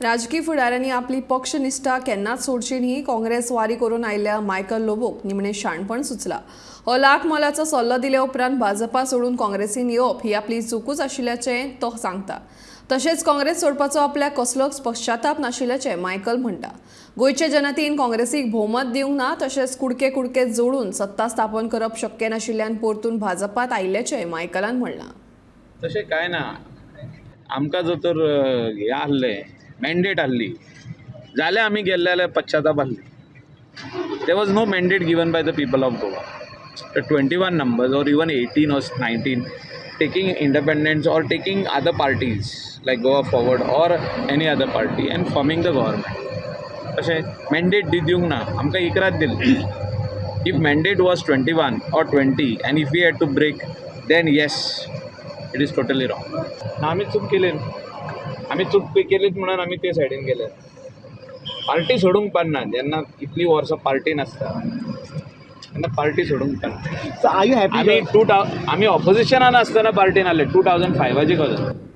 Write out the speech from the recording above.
राजकी फुडाऱ्यांनी आपली पक्षनिश्ठा केन्नाच सोडची न्ही. काँग्रेस वारी करून आयिल्ल्या मायकल लोबोक निमणें शाणपण सुचला. हो लाख मोलाचो सल्लो दिले उपरांत भाजपा सोडून काँग्रेसीन येवप ही आपली चुकूच आशिल्ल्याचें तो सांगता. तशेंच काँग्रेस सोडपाचो आपल्याक कसलोच पश्चाताप नाशिल्ल्याचें मायकल म्हणटा. गोंयचे जनतेन काँग्रेसीक भोवमत दिवंक ना, तशेंच कुडके कुडके जोडून सत्ता स्थापन करप शक्य नाशिल्ल्यान परतून भाजपात आयिल्ल्याचें मायकलान म्हणलां. तशें कांय ना. आमकां जर तर हें आहलें, मॅन्डेट आहली जाल्यार आमी गेल्ले जाल्यार पश्चाताप आहली. There was no mandate given by the people of Goa. The 21 numbers or even 18 or 19, taking independents or taking other parties like Goa Forward or any other party and forming the government. तशें mandate दिवंक ना, आमकां इकरात दिल्ली. If mandate was 21 or 20 and if we had to break, then yes, it is totally wrong. ना, आमी चूक केली. आमी चूक केलीच म्हणून आमी ते सायडीन गेले. पार्टी सोडूंक पारना. जेन्ना इतलीं वर्सां पार्टी नासता तेन्ना पार्टी सोडूंक पारना. So are you happy? आमी टू थाव आमी ऑपोजिशनान आसतना पार्टीन आसले, 2005ची गजाल.